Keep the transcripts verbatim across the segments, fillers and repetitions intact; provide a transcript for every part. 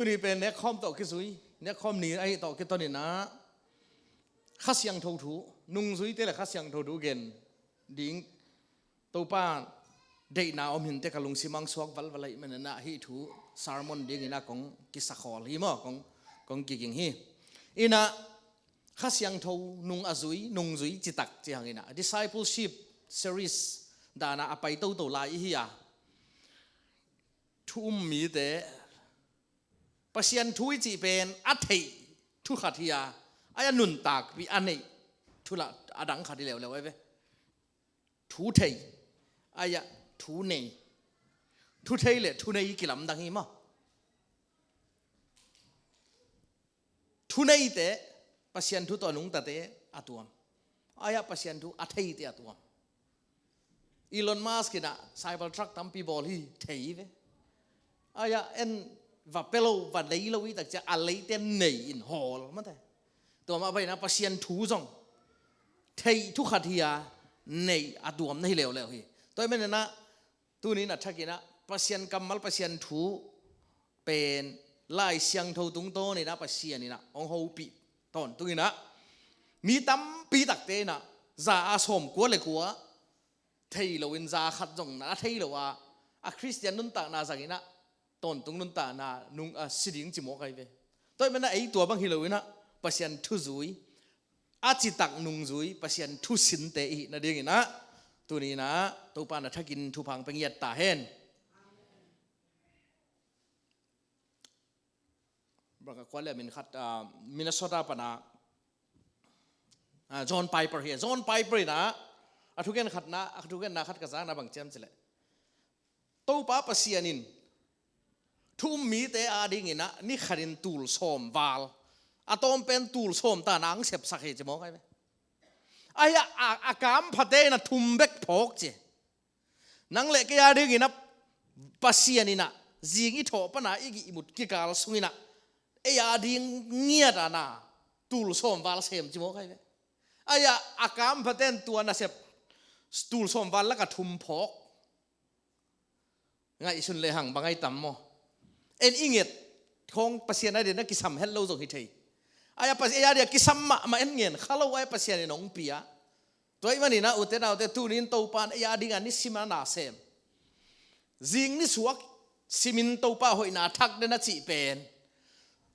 Tuni pen nekkhawm tawh kizui, nekkhawm ni ahi tawh kitoninah Kha Siangtho thu, nungzuite le Kha Siangtho thu gen ding Topa deihna om hinte ka lungsim ang suak valval ahi maninah hih thu sermon dinginah kong kisakhawl hi maw, kong, kong kiging hi. Inah Kha Siangtho nung a zui, nungzui citak ci hanginah discipleship series danah a pai toto lai ihi a, thu um mite Pasian thu i cih pen a theih thu khat hi a, a nuntakpih a neih thu lah a dang khat hi leuleu ahi ve. Thu thei, a thu nei. Thu thei le thu nei kilamdang hi maw? Thu neite Pasian thu tawh a nungtate a tuam, a Pasian thu a theite a tuam. Elon Musk inah Cybertruck tampi bawl hi, thei ve. A en va pia lo, va lei lo i takcia a leite nei in hawl mate. Tua mah bangin ah Pasian thu zong theih thu khat hi a, neih a tuamna hi leuleu hi. Tua ahih maninah tuni in a thakinah Pasian kammal, Pasian thu pen Lai Siangtho tungtawninah Pasian inah hong hopih tawntunginah mi tampi takte inah za a sawmkua le kua thei loin za khat zong na thei lo a, a Khristian nuntakna zanginah tawntung nuntakna nung a si ding ci mawk ahi ve. Tua ahih maninah ei tua bang hi loinah Pasian thu zui, a citak nungzui, Pasian thu sinte i hih nadinginah tuni inah Topa na thakin thupha hong pia ngiat ta hen. Bang a kuale min khat, ah, Minnesota pana, ah, John Piper hi. John Piper inah a thugen khatna, a thugenna khat ka zakna bang ciam cileh, Topa Pasian in thu um mite adinginah ni khatin tul sawm val, a tawm pen tul sawm ta nang sepsak hi ci mawk ahi ve. A, a, a kamphate inah thum bek phawk ci. Nang le kei adinginah Pasian inah zing i thawh pana i gihmut kikal sunginah ei ading ngiat a na tul sawm val sem ci mawk ahi ve. A, a kamphate in tua nasep tul sawm val laka thum phawk. Ngaihsun lehang bang ahi tam maw? En i nget khawng Pasian adinah kisam het lo zong hi thei. A, Pasian adinah kisam mahmah en ngen kha lo a, Pasian in hong pia. Tua ahih maninah ute naute, tuni in Topa in ei adinah nisim a na sem, zing nisuak simin Topa hoihna thak den a cih pen,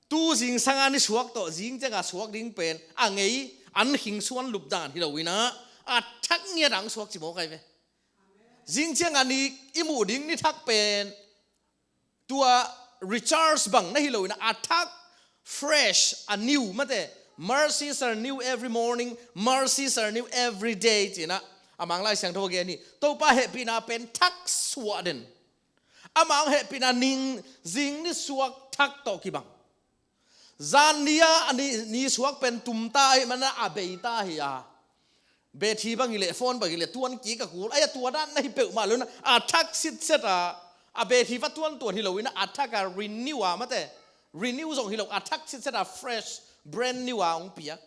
tu zingsanga nisuak tawh zing cianga suak ding pen a ngei an khing suan lup dan hi loinah a thak ngiat ang suak ci mawk ahi ve. Zing cianga ni i muh ding ni thak pen tua recharge bang na hi loinah a thak, fresh, a new mate. Mercies are new every morning, mercies are new every day cinah a Mang Lai Siangtho a gen hi. Topa hehpihna pen thak suah den. Amah hong hehpihna ning zing nisuak thak tawh kibang. Zan ni a ni, nisuak pen tumta ahih maninah a beita hi a, battery bang hi leh, phone bang hi leh tuan kik a kul, a tua dan na hi peuhmah loinah a thak sitset a, a battery va tuantuan hi loinah a thak a renew a mate, renew zong hi lo, a thak sitset a fresh, brand new a hong piak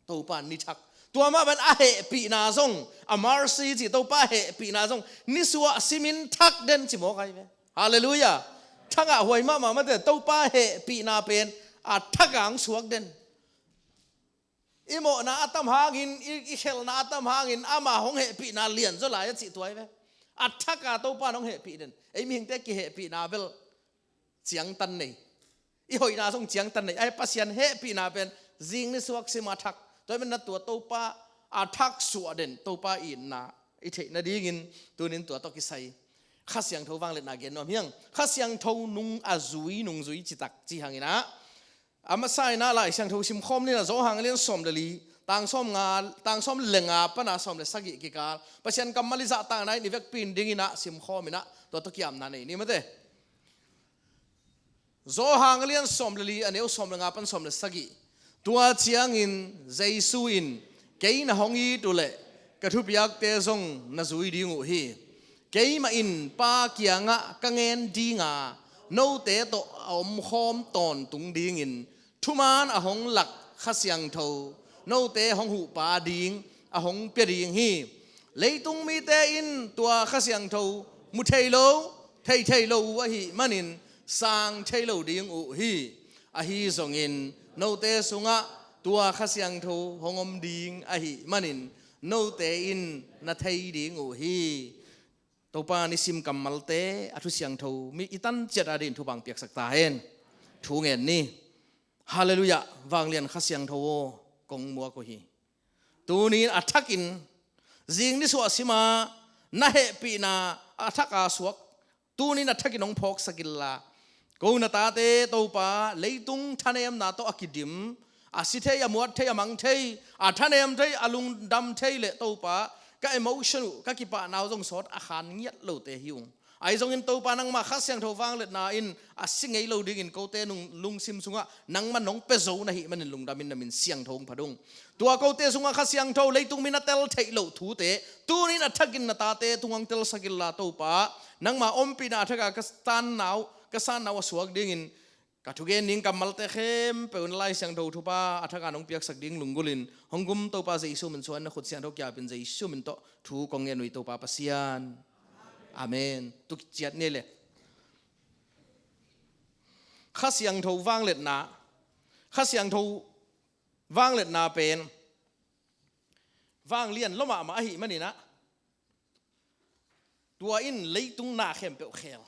Topa ni thak. Tua mah bangin a hehpihna zong, a mercy ci, Topa hehpihna zong nisuah simin thak den ci mawk ahi ve. Halleluiah. Thangah huai mahmah mate, Topa hehpihna pen a thak ang suak den. I mawhna a tam hangin, i, i khelhna a tam hangin ama hong hehpihna lianzaw lai a cih tua ahi ve. A thak a Topa in hong hehpih den. Ei mihingte kihehpihna bel ciangtan nei. I hoihna zong ciangtan nei. A, Pasian hehpihna pen zing nisuak sim a thak. Tua ahih maninah tua Topa a thak suah den, Topa itna i theih nadingin tunin tua tawh kisai Kha Siangtho vangliatna gen nuam hi hang. Kha Siangtho nung a zui, nungzui citak ci hanginah a masa inah Lai Siangtho simkhawm ninah Johan a lian sawm le li, tang sawm nga, tang sawm le nga pana sawm le sagih kikal Pasian kammal i zahtakna in i vekpi in dinginah simkhawm inah tua tawh kiamna nei ni mate. Johan a lian sawm le li, a neu sawm le nga pan sawm le sagih. Tua ciangin Jesu in, "Kei na hong it uhleh ka thupiakte zong na zui ding uh hi. Keimah in Pa kiangah ka ngen dinga note tawh a omkhawm tawntung dingin thuman a hong lak Kha Siangtho note hong huhpa ding a hong pia ding hi. Leitung mite in tua Kha Siangtho mu thei lo, thei thei lo uh ahih manin sang thei lo ding uh hi. Ahi zongin note sungah tua Kha Siangtho hong om ding ahih manin note in na thei ding uh hi. Topa nisim kammalte a thu siangtho mi i tan ciat adin thupha piaksak ta hen. Thu ngen ni. Halleluiah. Vanglian Kha Siangtho aw, kong muak uh hi. Tunin a thakin zing ni suah sima na hehpihna a thaka suak, tunin a thakin hong phawksak inla. Ko na tate Topa, leitung thanemna tawh a kidim, a si thei, a muat thei, a mang thei, a thanem thei, a lungdam thei le Topa, ka emotion uh, ka kipahna uh zong sawt a khan ngiat lote hi ung. Ahi zongin Topa, nangmah Kha Siangtho vangliatna in a si ngei lo dingin kote nung lungsim sungah nangmah nong pia zo na hih manin lungdamin na min siangtho hong phat ung. Tua kote sungah Kha Siangtho, leitung mi na tel theih loh thute tunin a thakin na tate tungah telsak inla Topa, nangmah ompihna a thaka ka sanna uh, ka sanna uh a suak dingin ka thugen ding kammalte khempeuh in Lai Siangtho thupha a thaka nong piaksak ding lunggulhin hong gum Topa Jesu min suan na khut siangtho kiapin Jesu min tawh thu kong ngen uh hi Topa Pasian. Amen. Tu ciat ni le. Kha Siangtho vangliatna, Kha Siangtho vangliatna pen vanglian lua mahmah ahih maninah tua in leitung na khempeuh khel.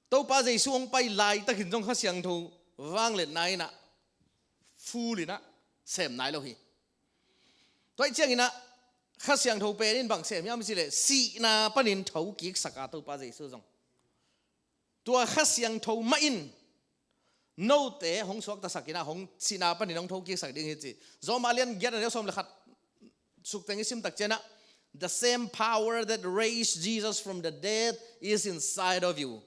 Topa Jesu hong pai laitakin zong Kha Siangtho vangliatna inah full inah sem nai lo hi. Tua ih cianginah Kha Siangtho pen in bang sem hiam cih leh sihna panin thokiksak a Topa Jesu zong. Tua Kha Siangtho mah in note hong suaktasak inah hong sihna panin hong thokiksak ding hi ci. Roma lian giat a neu sawm le khat suk teng i sim tak cianah, "The same power that raised Jesus from the dead is inside of you."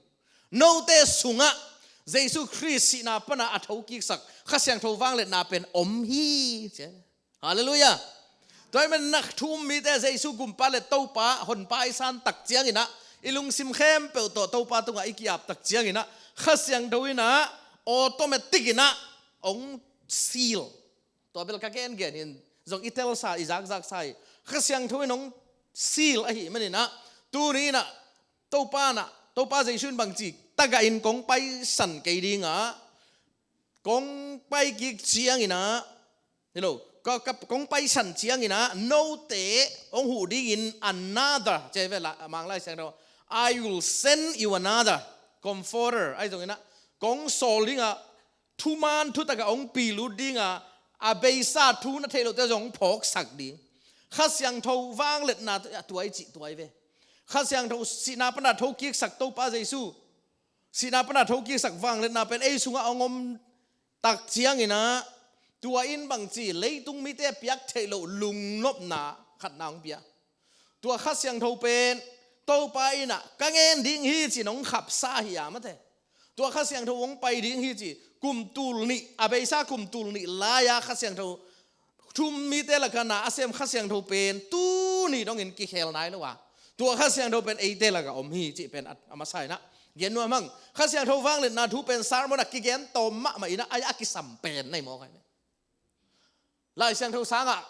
Note sungah Jesu Khrist sihna pana a thokiksak Kha Siangtho vangliatna pen om hi ci. Halleluiah. Tua ahih manin thu um mite Jesu gumpa le Topa honpa i san tak cianginah i lungsim khempeuh tawh Topa tungah i ki-ap tak cianginah Kha Siangtho inah automatic inah hong seal. Tua bel ka gengen in zong i telsa, i zakzaksa hi. Kha Siangtho in hong seal ahih maninah tuni inah Topa inah, Topa Jesu in bangci, tagah in kong paisan kei dingah, kong pai kik cianginah, hello, ka, ka, kong paisan cianginah note hong huh dingin another, ci ve la, Manglai Siangtho, "I will send you another comforter." Ahi zonginah kong sawl dingah, thuman thutakah hong pilut dingah, a beisa thu na theih lohte zong hong phawksak ding. Kha Siangtho vangliatna tua i cih tua i ve. Kha Siangtho sihna pana thokiksak Topa Jesu, sihna pana thokiksak vangliatna pen ei sungah hong om tak cianginah tua in bangci, leitung mite piak theih loh lungnopna khatna hong pia. Tua Kha Siangtho pen Topa inah ka ngen ding hi ci-in hong khapsa hi a mate. Tua Kha Siangtho hong pai ding hi ci, kum tul nih, a beisa kum tul nih lai-a Kha Siangtho thu um mite lakah na a sem Kha Siangtho pen tuni dongin kikhel nai lo a, tua Kha Siangtho pen eite lakah om hi cih pen a, a masa inah gen nuam hang. Kha Siangtho vangliatna thu pen sermon ah kigen tawm mahmah inah, ai a kisam pen na hi mawk ahi. Lai Siangtho sangah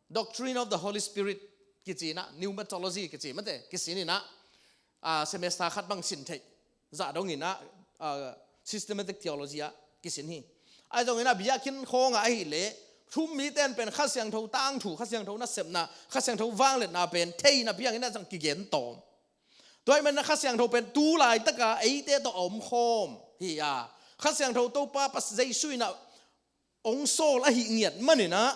Doctrine of the Holy Spirit kici inah, Pneumatology kici mate, kisin inah, ah, semester khat bang sin theih zah dong inah, ah, Systematic Theology ah kisin hi. Ahi zonginah biakinn khawngah ahileh thu um mite in pen Kha Siangtho tangthu, Kha Siangtho nasepna, Kha Siangtho vangliatna pen theihna piang inah zong kigen tawm. Tua ahih manin Kha Siangtho pen tu laitaka eite tawh a omkhawm hi a, Kha Siangtho Topa Pas Jesu inah hong sawl ahih ngiat maninah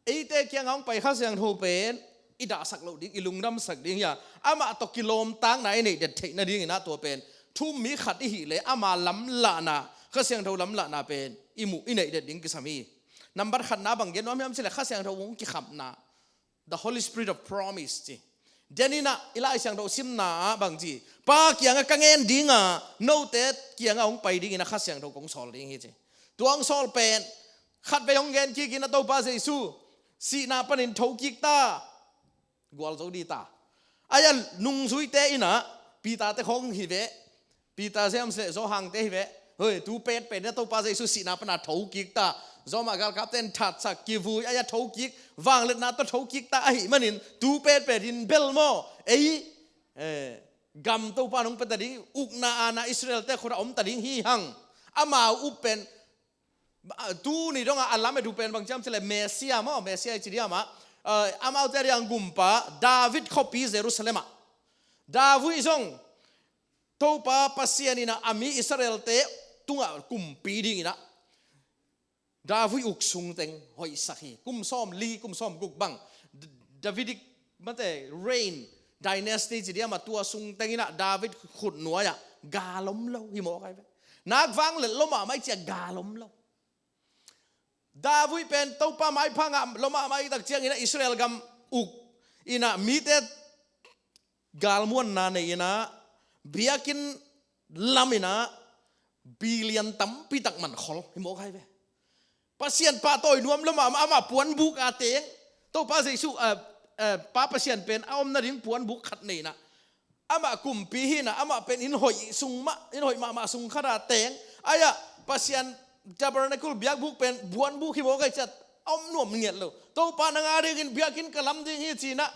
eite kiangah hong pai Kha Siangtho pen i dahsak loh ding, i lungdamsak ding hi a, amah tawh kilawmtakna i neih det theih nadinginah tua pen thu um mi khat i hileh ama lamlahna, Kha Siangtho lamlahna pen i muh, i neih det ding kisam hi. Nambat khatna bang gen nuam hiam cih leh Kha Siangtho hong kikhapna, the Holy Spirit of promise ci. Deninah i Lai Siangtho simna ah bangci, Pa kiangah ka ngen dinga, note kiangah hong pai dingin a Kha Siangtho kong sawl ding hi ci. Tua hong sawl pen khatvei hong gen kikin a Topa Jesu sihna panin thokik ta, gualzo dih ta. Ai-a nungzuite inah Peter te khawng hi ve, Peter, James le Johan te hi ve. Hoi, tu petpet in a Topa Jesu sihna pana thokik ta. Roma galkapte in thatsak, kivui, ai-a thokik, vangliatna tawh thokik ta ahih manin tu petpet in bel maw, ei, eh, gam Topa nong pia ta ding, ukna aana Israel-te khut ah om ta ding hi hang. Amau up pen, ah, tuni dongah a lamet uh pen bang ci hiam cih leh Messiah maw, Messiah ci diam ah, ah, amaute a ding gumpa, David khuapi Jerusalem ah. David zong Topa Pasian in ah a mi Israel-te tungah kumpi dingin ah David uk sungteng hoihsak hi. Kum sawm li, kum sawm guk bang. D-, Davidic, mate, reign, dynasty ci diam ah, tua sungteng in ah David khutnuai ah gal om lo hi mawk ai ve. Nak vang let lo mahmah i ci a gal om lo. David pen Topa maipha ngah lo mahmah i tak ciangin ah Israel gam uk in ah mite galmuanna nei in ah, biakinn lam in ah billion tampi tak man khol hi mawk ai ve. Pasian pahtawi nuam lo mahmah, amah puanbuk a teng, Topa Jesuh, eh, eh, Pa Pasian pen a om nading puanbuk khat nei in ah, amah kumpi hi in ah, amah pen inn hoih sung mah, inn hoih mahmah sung khat a teng. Ai ah Pasian tabernacle, biakbuk pen puanbuk hi mawk ai ciat, a om nuam ngiat lo. Topa nang a dingin biakinn ka lam ding hi ci in ah,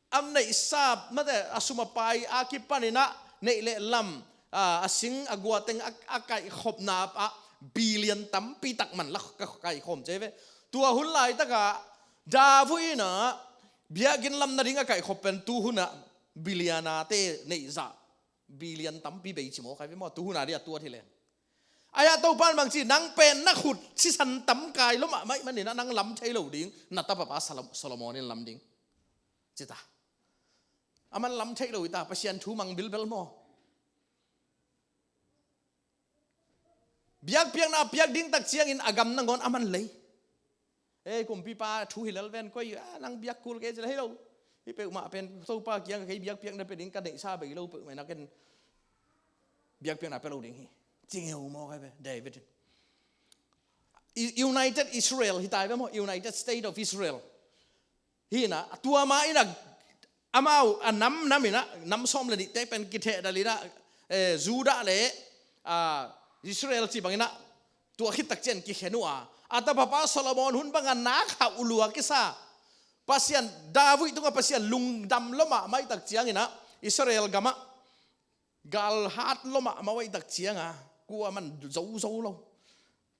a neihsa, mate, a sum a pai a kipan in ah neih le lam, a, a sing a gua teng a, a kaihkhopna ah billion tampi tak man la ka kaihkhawm ci ai ve. Tua hun laitak ah David in ah biakinn lam nading a kaihkhop pen tu hun ah billionaire-te neih zah billion tampi bei ci mawk ai ve maw, tu hun a ding a tuat hi leng. Ai ah Topa in bang ci, nang pen na khut sisan tam kai lo mahmah ahih manin ah nang lam thei lo ding, na tapapa Salo-, Solomon in lam ding, ci ta. Aman lam theih lo hi ta, Pasian thu mang bilbel maw? Biakpiakna a piak ding tak ciangin a gam nangawn aman lei. Ei, kumpipa thu hi lel ven, koi, ah, nang biak kul kei ci lel hi lo. Hi peuhmah pen Topa kiang kei biakpiakna pia ding, ka neihsa bei lo peuhmah in ah ken biakpiakna pia lo ding hi, ci ngeu maw kai ve David in. I-, United Israel hi ta ai ve maw, United State of Israel. Hi in ah, tua mah in ah, amau a nam nam in ah, nam sawm le nihte pen kithehdal in ah, eh, Judah le, ah, Israel ci bang in ah, tua khit tak ciang kikhen uh a. A tapapa Solomon hun bang a nak hauh lua kisa. Pasian, David tungah Pasian lungdam lo mahmah i tak ciangin ah, Israel gam ah gal hat lo mahmah uh a i tak ciang a, kua man zo zo lo.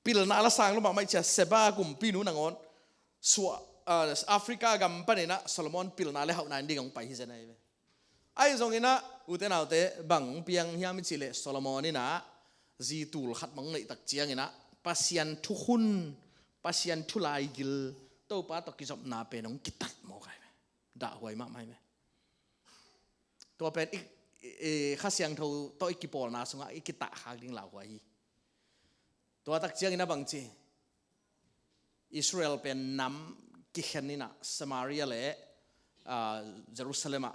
Pilna la sang lo mahmah i ci a, Seba kumpinu nangawn suah, ah, Africa gam pan in ah Solomon pilna le hauhna in ding hong pai hi zen ai ve. Ahi zongin ah, ute naute, bang piang hiam i cih leh Solomon in ah zi tul khat bang neih tak ciangin ah Pasian thukhun, Pasian thu laigil, Topa tawh kizopna pen hong kitat mawk ai ve. Dahhuai mahmah ai ve. Tua pen i, i, i Kha Siangtho tawh i kipawlna sungah i kitahkhak ding lauhuai hi. Tua tak ciangin a bang ci, Israel pen nam kikhen in ah Samaria le, ah, Jerusalem ah,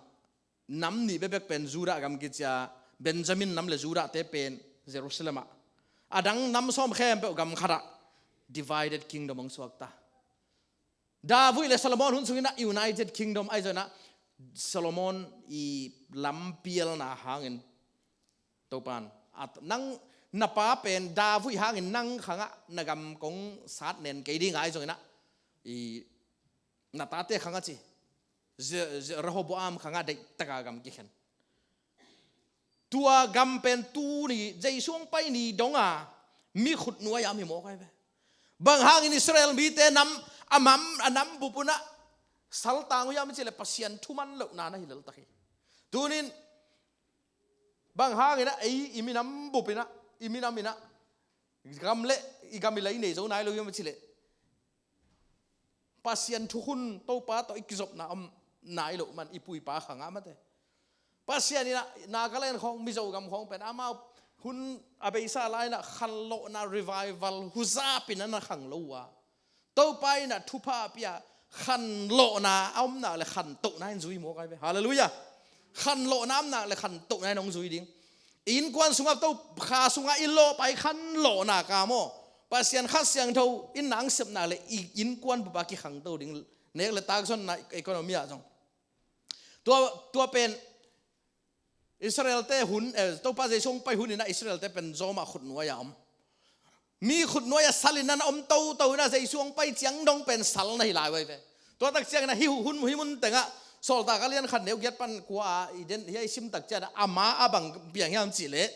nam nih bekbek pen Judah gam kici a, Benjamin nam le Judah-te pen Jerusalem ah, a dang nam sawm khempeuh gam khat ah, divided kingdom hong suak ta. David le Solomon hun sungin ah United Kingdom ahi zongin ah, Solomon i lampialna hangin Topan, at nang na pa pen David hangin nang khangah na gam kong sat nen kei ding ahi zongin ah, i na tate khangah ci, Je-, Je-, Rehoboam khangah deihtak a gam kikhen. Tua gam pen tuni Jesu hong pai ni dong a mi khutnuai a om hi mawk ai ve. Bang hangin Israel mite nam, a mam, a nam bup un ah saltang uh hiam i cih leh Pasian thu man lohna na hi leltak hi. Tunin bang hangin ah ei i minam bup in ah, i minam in ah, gam le i gam i lei nei zo nai lo hiam i cih leh Pasian thukhun, Topa tawh i kizopna om nai loh man, i pu i pa khangah mate. Pasian in ah Nagaland khawng, Mizo gam khawng pen amau hun a beisa lai in ah khanlawhna revival huzap in ah na khang lo uh a, Topa in ah thupha a pia, khanlawhna a om nak leh khantohna in zui mawk ai ve. Halleluiah. Khanlawhna a om nak leh khantohna in hong zui ding. Innkuan sungah, Topa kha sungah i lawp a i khanlawhna ka maw, Pasian Kha Siangtho in na hong sep nak leh i innkuan bup a kikhangto ding. Nek le tak zonna economy ah zong. Tua, tua pen Israel-te hun, eh, Topa Jesu hong pai hun in ah Israel-te pen zawmah khutnuai a om. Mi khutnuai a sal in ah na om toto in ah Jesu hong pai ciang dong pen sal na hi lai uh ai ve. Tua tak ciangin ah hih hun, hih mun tengah Sawltak a lian khat neu giat pan kua a i den hiai sim tak ciang a, ama a bang piang hiam cih leh,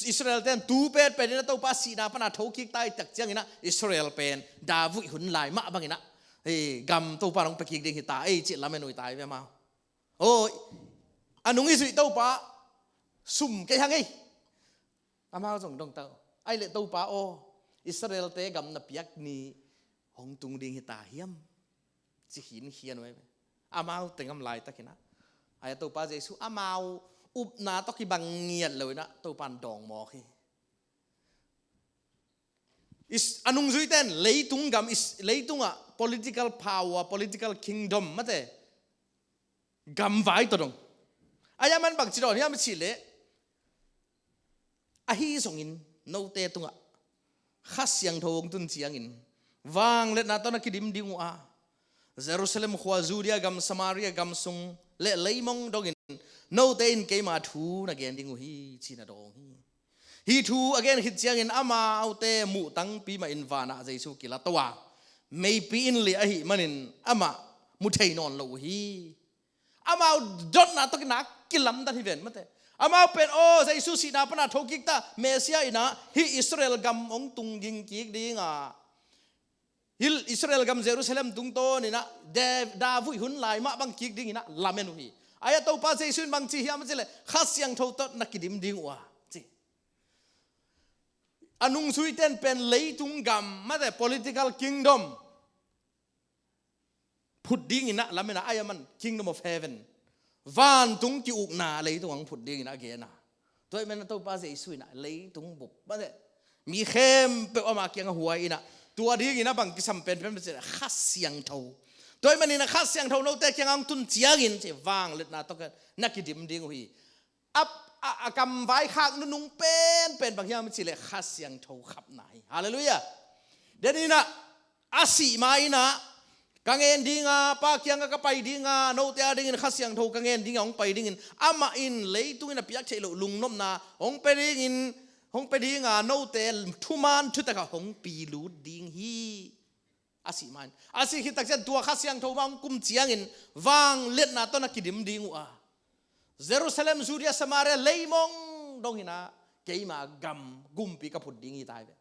Israel ten tu petpet in a Topa sihna pan a thokik ta i tak ciangin a Israel pen David hun lai mah bangin a, hei, gam Topa hong pia kik ding hi ta ei cih lamen uh hi ta ei ve amau. Oh, a nung i zuih Topa sum kei hang ei. Amau zong dong ta uh. Ai leh Topa aw, Israel te gam na piak ni hong tung ding hi ta hiam? Ci khinkhian uh ei ve. Amau tengam laitakin a, ai a Topa Jesu amau upna tawh kibang ngiat lo in a Topa in dawng mawk hi. Is, a nungzuite in leitung gam, is, leitungah political power, political kingdom mate, gam vai tawh dong. Ai a man bang ci dawn hiam i cih leh, ahi zongin note tungah Kha Siangtho hong tun ciangin vangliatna tawh na kidim ding uh a, Jerusalem khua, Judea gam, Samaria gam sung leh leimong dongin note in keima thu na gen ding uh hi, ci-in a dawng hi. Hih thu a gen khit ciangin amaute muh tangpi mahin vanah Jesu kila to a, meipi in liah ahih manin amah mu thei nawn lo uh hi. Amau dotna tawh kina kilamdan hi ven mate. Amau pen, aw, Jesu sihna pan a thokik ta, Messiah in a hih Israel gam hong tung ging kik ding a, hih Israel gam Jerusalem tungtawn in a, Da-, David hun lai mah bang kik dingin a lamen uh hi. Ai a Topa Jesu in bang ci hiam a cih leh, Kha Siangtho tawh na kidim ding uh a, ci. A nungzuite in pen leitung gam mate, political kingdom phut dingin a lamen a, ai a man kingdom of heaven, vantung ki-ukna leitung ah phut dingin a gen a. Tua ahih manin a Topa Jesu in a leitung bup mate, mi khempeuh ama kiangah huai in a, tua dingin a bang kisam penpen mate, Kha Siangtho. Tua ahih manin a Kha Siangtho note kiangah hong tun ciangin, ci, vangliatna tawh na kidim ding uh hi. A, a, a kam vaikhak nunung penpen bang hiam i cih leh Kha Siangtho khapna hi. Halleluiah. Denin a, a sih ma in a, ka ngen ding a, Pa kiangah ka pai ding a, note a dingin Kha Siangtho ka ngen ding a, hong pai dingin, amah in leitung in a piak theih loh lungnopna hong pia dingin, hong pia ding a, note thuman thutak ah hong pi lut ding hi. A sih ma in, a sih khit tak ciang tua Kha Siangtho mah hong kum ciangin vangliatna tawh na kidim ding uh a, Jerusalem, Judea, Samaria leimong dongin a keima gam gumpi ka phut ding hi ta hi ve.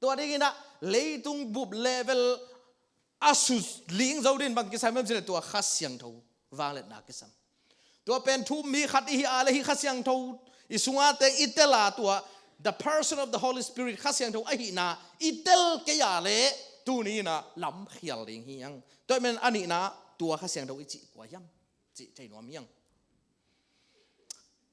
Tua dingin a leitung bup level a sut ling zo dingin bang kisam hiam cih leh tua Kha Siangtho vangliatna kisam. Tua pen thu-um mi khat i hih a leh hih Kha Siangtho i sungah teng i tel a, tua the person of the Holy Spirit, Kha Siangtho ahihna i tel kei a leh tuni in a lam khial ding hi hang. Tua ahih manin a nihna, tua Kha Siangtho i cih kua hiam cih thei nuam hi hang.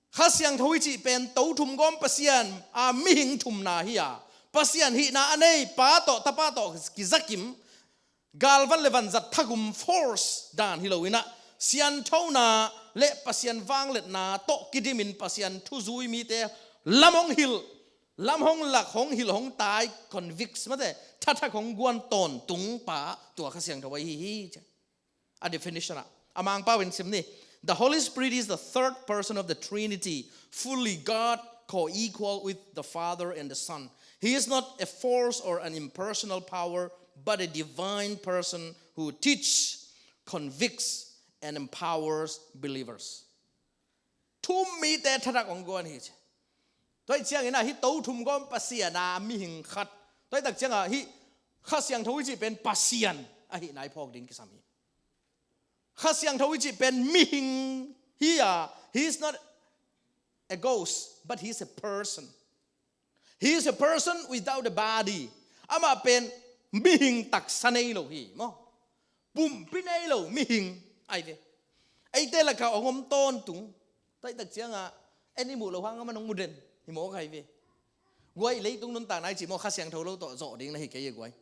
Kha Siangtho i cih pen To Thum Gawm Pasian a mihing thumna hi a, Pasian hihna a nei Pa tawh Tapa tawh kizakim, galvan leh vanzat thagum force dan hi lo in a, sianthona leh Pasian vangliatna tawh kidimin Pasian thuzui mite lam hong hilh, lam hong lak, hong hilh, hong tai, convicts mate, thathak hong guan tawntung pa, tua Kha Siangtho ahi hi. A definition ah, a Mangpau in sim ni. The Holy Spirit is the third person of the Trinity, fully God, co-equal with the Father and the Son. He is not a force or an impersonal power, but a divine person who teaches, convicts, and empowers believers. Thu-um mite thathak hong guan hi ci. Tua ahih ciangin a hih To Thum Gawm Pasian a mihing khat. Tua ahih tak ciangin a hih Kha Siangtho i cih pen Pasian ahihna i phawk ding kisam hi. Kha Siangtho i cih pen mihing hi a, he is not a ghost, but he is a person. He is a person without a body. Amah pen mihing taksa nei lo hi maw. Pumpi nei lo mihing ahi ve. Eite lakah hong om tawntung. Tua ahih tak ciangin a, en i muh loh hang amah nong mu den hi mawk ahi ve. Guai, leitung nuntakna i cih maw, Kha Siangtho lo tawh zawh ding na hi kei e guai.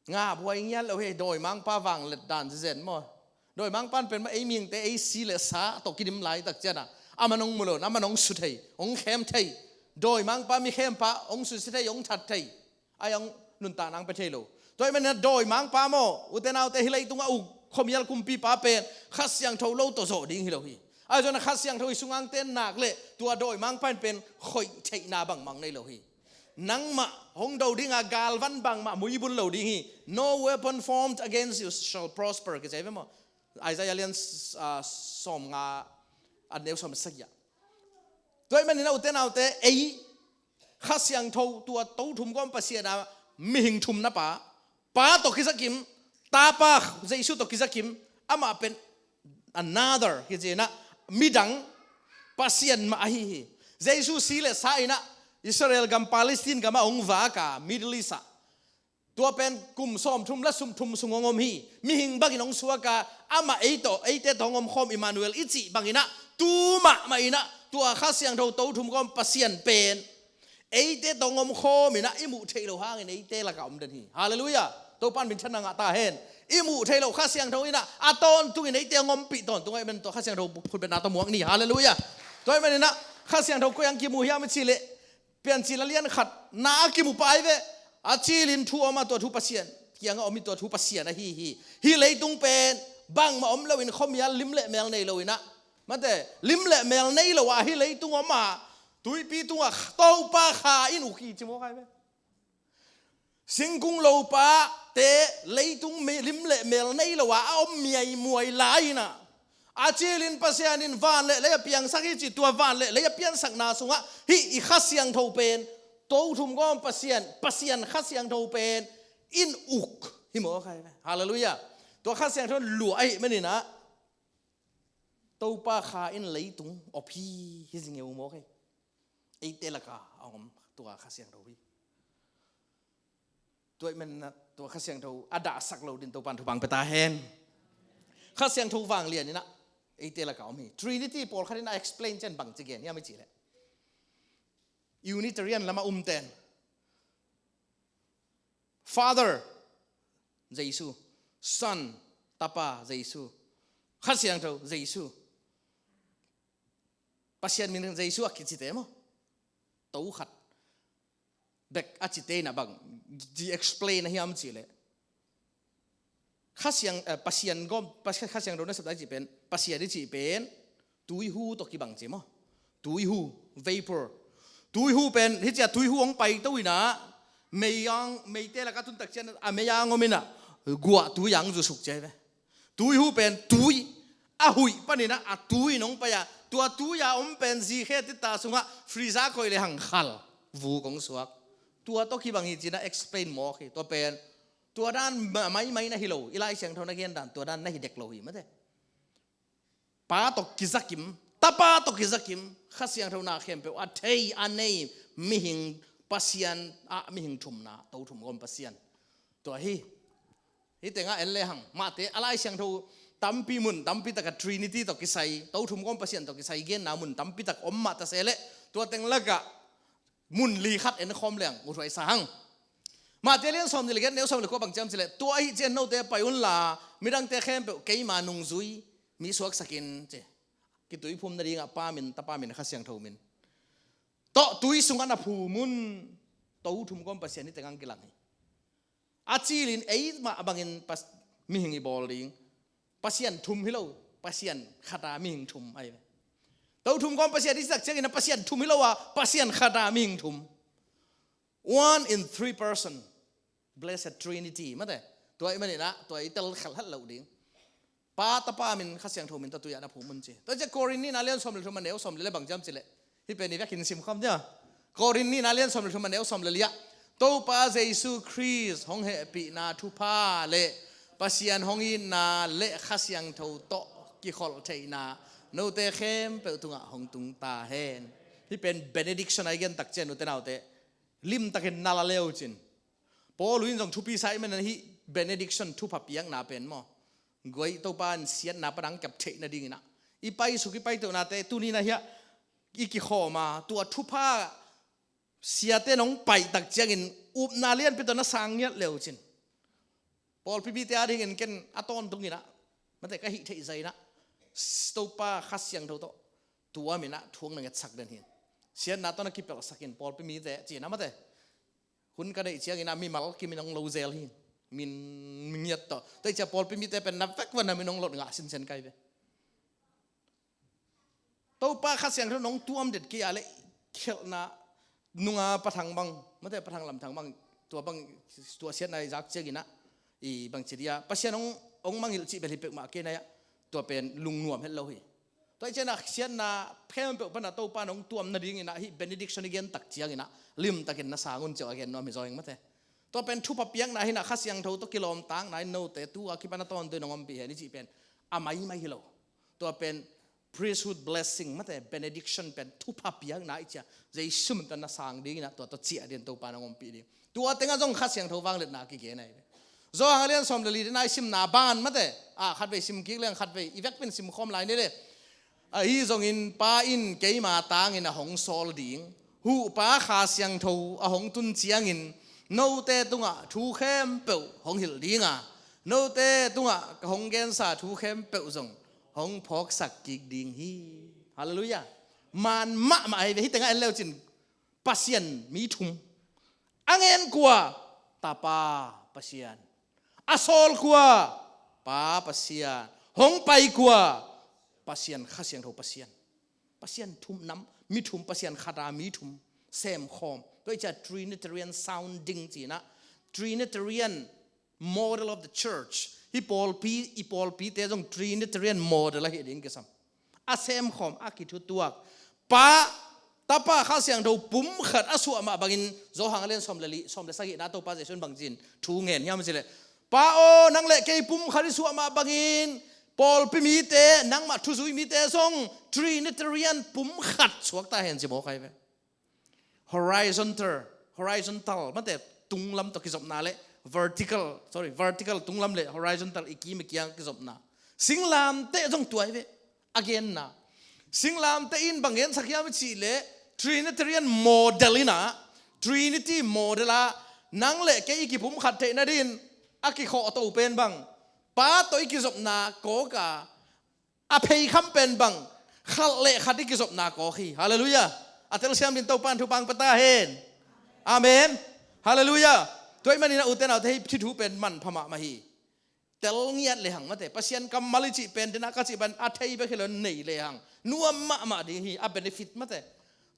Ngah buai ngiat lo hi, dawimangpa vangliat dan zenzen maw. Dawimangpa in pen maw, ei mihingte ei si leh sa tawh kidim laitak ciangin a, amah nong mu lo in, amah nong su thei, hong khem thei. Dawimangpa mi khempa hong susia thei, hong that thei. Ahi hang nuntakna hong pia thei lo. Tua ahih manin a dawimangpa maw, ute naute, hih leitungah uk khuamial kumpipa pen Kha Siangtho lo tawh zawh ding hi lo hi. Ahi zongin a Kha Siangtho i sungah hong ten nak leh tua dawimangpa in pen khoih theihna bangmah nei lo hi. Nangmah hong do ding a galvan bangmah muibun lo ding hi. No weapon formed against you shall prosper, kici ve maw. Isaiah lian, ah, sawmnga, a neu sawm sagih ah. Tua ahih manin ah, ute naute, ei Kha Siangtho, tua To Thum Gawm Pasian a mihing thumna pa, Pa tawh kizakim, Tapa Jesu tawh kizakim, amah pen another, hi ci-in ah, midang Pasian mah ahi hi. Jesu si le sa in ah Israel gam, Palestine gam ah hong vak a, Middle East ah. Tua pen kum sawmthum le sawmthum sung hong om hi. Mihing bangin hong suak a, amah ei tawh, eite tawh hong omkhawm, Emmanuel i cih bangin ah, tu mahmah in ah, tua Kha Siangtho, To Thum Gawm Pasian pen eite tawh hong omkhawm in ah, i muh theih loh hangin eite lakah om den hi. Halleluiah. Topa'n minthanna ngah ta hen. I muh theih loh Kha Siangtho in ah, a tawntungin eite hong ompih tawntung ahih manin, tua Kha Siangtho khutbetna tawh muak ni. Halleluiah. Tua ahih manin ah, Kha Siangtho koi-ah kimu hiam i cih leh, Piancil a lian khat na a kimu pah hi ve. A cilin thu om a, tua thu Pasian kiangah om hi, tua thu Pasian ahi hi. Hih leitung pen bangmah om loin, khuamial lim le mel nei lo in ah, mate, lim le mel nei lo a hih leitung om a, tuipi tungah Topa Kha in uk hi, ci mawk hi ve. Singkung lopate, leitung mi-, lim le mel nei lo a a om miaimuai lai in ah, a cilin Pasian in van le lei a piangsak hi ci, tua van le lei a piansakna sungah hih i Kha Siangtho pen, To Thum Gawm Pasian, Pasian Kha Siangtho pen in uk hi mawk hi ve. Halleluiah. Tua Kha Siangtho in luah ahih manin ah, Topa Kha in leitung op hi, hi zing hi mawk hi. Eite lakah a om tua Kha Siangtho hi. Tua ahih manin ah, tua Kha Siangtho a dahsak lo dingin Topa'n thupha hong pia ta hen. Kha Siangtho vanglian in ah eite lakah om hi. Trinity pawlkhat in a explain ciang bang ci gen hiam i cih leh, Unitarian lamah umten, Father, Jesu. Son, Tapa, Jesu. Kha Siangtho, Jesu. Pasian min Jesu a kicite maw, to khat bek a cite in ah bang ci explain a hiam cih leh, Kha Siang, eh, Pasian gawm, Pas-, Kha Siangtho nasepna i cih pen, Pasian i cih pen tuihu tawh kibang ci maw. Tuihu, vapor. Tuihu pen, hih ciang tuihu hong paito in ah, mei-ang, meite lakah tun tak ciang a mei-ang om in ah, guah tui-ang zusuk ci hi ve. Tuihu pen tui, a huih panin ah a tui in hong pai a, tua tui a om pen zikhe tita sungah freezer koih lehang khal, vuk hong suak. Tua tawh kibang hi ci-in ah explain mawk hi. Tua pen, tua dan ma-, maimai na hi lo, i Lai Siangtho na gen dan tua dan na hi dek lo hi, mate. Pa tawh kizakim, Tapa tawh kizakim, Kha Siangtho na khempeuh a thei a nei mihing Pasian, a mihing thumna, To Thum Gawm Pasian. Tua hi. Hih tengah en lehang, mahte a Lai Siangtho tampi mun, tampi takah Trinity tawh kisai, To Thum Gawm Pasian tawh kisai genna mun tampi tak om mah ta se leh, tua teng lakah mun li khat en khawm leng uthuai sa hang. Matthai lian sawmnih le giat, neu sawm le kua bang ci hiam cih leh, tua ahih ciang note pai unla, midangte khempeuh keima nungzui mi suaksak in ci. Kituiphum nadingah Pa min, Tapa min, Kha Siangtho min tawh tui sungah na phum un. To Thum Gawm Pasian hih tengah kilang hi. A cilin ei mah bangin pas-, mihing i bawl ding. Pasian thum hi lo, Pasian khat a mihing thum ahi ve. To Thum Gawm Pasian i cih tak ciangin a Pasian thum hi lo a, Pasian khat a mihing thum. One in three person. Blessed Trinity, mate. Tua ahih manin ah, tua i tel khelhhat loh ding. Pa, Tapa min, Kha Siangtho min tawh tui ah na phum un ci. Tua ciang Korin nihna lian sawm le thum a neu sawm le li bang ci hiam cih leh, hih pen i vekin sim khawm nia. Korin nihna lian sawm le thum a neu sawm le li ah, Topa Jesu Khrist hong hehpihna thupha le Pasian hong itna le Kha Siangtho tawh kikholh theihna note khempeuh tungah hong tung ta hen. Hih pen benediction ahi gen tak ciang, ute naute, limtakin na la le uh cin. Paul in zong thupi sa ahih manin hih benediction, thupha piakna pen maw, guai, Topa in siatna pan a hong kep theih nadingin ah, i paisuk, i paitohnate tuni-in ah hiah i kikhawm a, tua thupha siate in hong paih tak ciangin upna lianpi tawh na sang ngiat le uh cin. Pawlpi mite adingin ken a tawntungin ah, mate, ka hih theih zah in ah, Topa Kha Siangtho tawh tuam in ah thu hong na ngetsak den hi. Siatna tawh na kipelhsak in, pawlpi mite, ci-in ah, mate. Hun ka neih ciangin ah mimal kim in hong lo zel hi. Min ngiat tawh. Tua hi ciang pawlpi mite pen na vek ua na min hong lot ngah sinsen ka hi ve. Topa Kha Siangtho in hong tuam det kei a leh, khelhna nunga pathang bang, mate, pathang lamthang bang, tua bang, tua siatna i zak ciangin ah, i bangci dia, Pasian hong, hong mangngilh cih bel hi peuhmah kei na hi a. Tua pen lungnuam het lo hi. Tua hi ciangin ah siatna khempeuh pan a Topa in hong tuam nadingin ah hih benediction i gen tak ciangin ah limtakin na sang un ci-a a gen nuam hi zaw ing mate. Tua pen thupha piakna hi-in ah Kha Siangtho tawh kilawmtatna in note tu a kipan a tawntung in hong ompih hen i cih pen a maimai hi lo. Tua pen priesthood blessing mate, benediction pen thupha piakna i cih a Jesu min tawh na sang dingin ah tua tawh ciah dingin Topa in hong ompih ding. Tua tengah zong Kha Siangtho vangliatna a kigen ahi ve. Johan a lian sawm le li teng a i simna ban mate, a khatvei sim kik leng khatvei i vekpi in sim khawm lai ni le. Ahi zongin Pa in keima tangin a hong sawl ding Huhpa Kha Siangtho a hong tun ciangin note tungah thu khempeuh hong hilh ding a, note tungah ka hong gensa thu khempeuh zong hong phawksak kik ding hi. Halleluiah. Man mahmah ahi ve. Hih tengah en leucin Pasian mi thum. A ngen kua? Tapa Pasian. A sawl kua? Pa Pasian. Hong pai kua? Pasian, Kha Siangtho Pasian. Pasian thum nam, mi thum, Pasian khat a mi thum semkhawm. Tua hi ciah Trinitarian sounding ci-in ah, Trinitarian model of the church. Hih pawlpi, i pawlpite zong Trinitarian model ahi ding kisam. A semkhawm, a kithutuak. Pa, Tapa, Kha Siangtho pumkhat a suah mah bangin Johan a lian sawm le li, sawm le sagihna Topa Jesu in bangci-in thu ngen hiam cih leh, Pa aw, nang le kei pumkhat i suah mah bangin pawlpi mite, nangmah thuzui mite zong Trinitarian pumkhat suakta hen ci mawk ahi ve. Horizontal, horizontal mate, tunglam tawh kizopna le vertical, sorry, vertical tunglam le horizontal i kim i kiang kizopna. Singlamteh zong tua hi ve. A genna, singlamteh in bang gensak hiam i cih leh Trinitarian model in ah, Trinity model ah nang le kei i kipumkhat theih nadingin a kikhawhto pen bang, Pa tawh i kizopna kawk a, a pheikham pen bang, khat le khat i kizopna kawk hi. Halleluiah. A telsiam dingin Topa in thupha hong pia ta hen. Amen. Halleluiah. Tua ahih manin ah ute naute, hih thu pen manpha mahmah hi. Tel ngiat lehang mate, Pasian kammal i cih pen, dena ka cih pen a thei bek hi lo, nei lehang nuam mahmah ding hi, a benefit mate.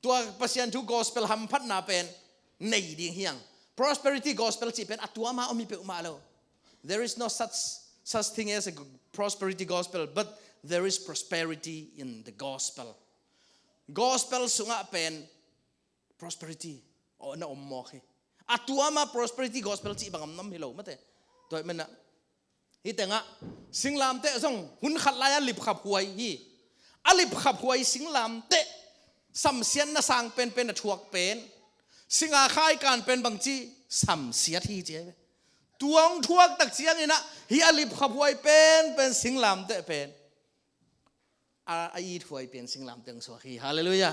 Tua Pasian thu gospel hamphatna pen nei ding hi hang. Prosperity gospel cih pen a tuam a om hi peuhmah lo. There is no such, such thing as a prosperity gospel, but there is prosperity in the gospel. Gospel sungah pen prosperity na om mawk hi. A tuam a prosperity gospel cih bang om nuam hi lo mate. Tua ahih manin ah hih tengah singlamteh zong hun khat lai-a lipkhaphuai hi. A lipkhaphuai singlamteh samsiatna sang penpen a thuak pen, singa khaikan pen bangci, samsiat hi ci ahi ve. Tua hong thuak tak ciangin ah hih a lipkhaphuai penpen singlamteh pen, a, a ithuai pen singlamteh hong suak hi. Halleluiah.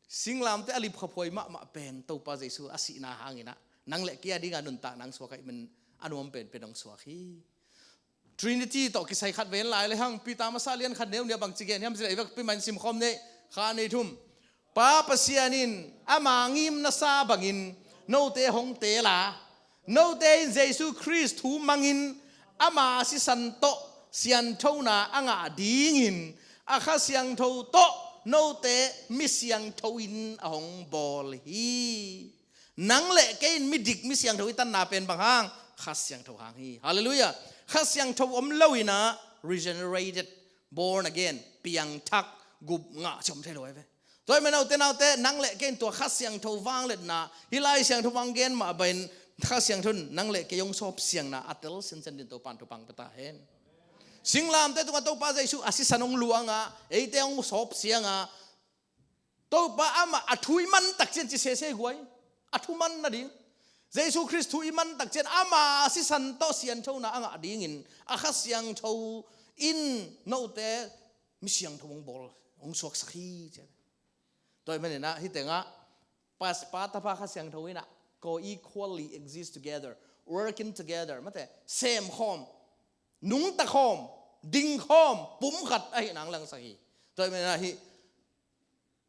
Singlamteh a lipkhaphuai mahmah pen Topa Jesu a sihna hangin ah nang le kei a dingin nuntakna hong suak ahih manin a nuam penpen hong suak hi. Trinity tawh kisai khat vei en lai lehang, Peter masa lian khat neu nih ah bangci gen hiam cih leh, i vekpi mah in simkhawm ni, kha, nih, thum. Pa Pasian in ama ngimnasa bangin note hong teel a, note in Jesu Khrist thu mangin ama sisan tawh sianthona a ngah dingin a Kha Siangtho tawh note mi siangtho in a hong bawl hi. Nang le kei in midik mi siangtho i tanna pen bang hang? Kha Siangtho hang hi. Halleluiah. Kha Siangtho om lo-in ah regenerated, born again, piangthak, gupngah cih om thei lo ahi ve. Tua ahih manin ah ute naute, nang le kei in tua Kha Siangtho vangliatna, hih Lai Siangtho hong gen mah bangin Kha Siangtho in nang le kei hong sawpsiangna a tel sinsen dingin Topa in thupha hong pia ta hen. Singlamteh tungah Topa Jesu a sisan hong luang a, eite hong sawpsiang a, Topa amah a thu i man tak ciang ci sese guai, a thu man nading, Jesu Khrist thu i man tak ciang ama sisan tawh sianthona a ngah dingin a Kha Siangtho in note mi siangtho hong bawl, hong suaksak hi ci. Tua ahih manin ah hih tengah Pa, Tapa, Kha Siangtho in ah co-equally exist together, working together mate, semkhawm, nungtakhawm, dingkhawm, pumkhat ahih nang langsak hi. Tua ahih manin ah hih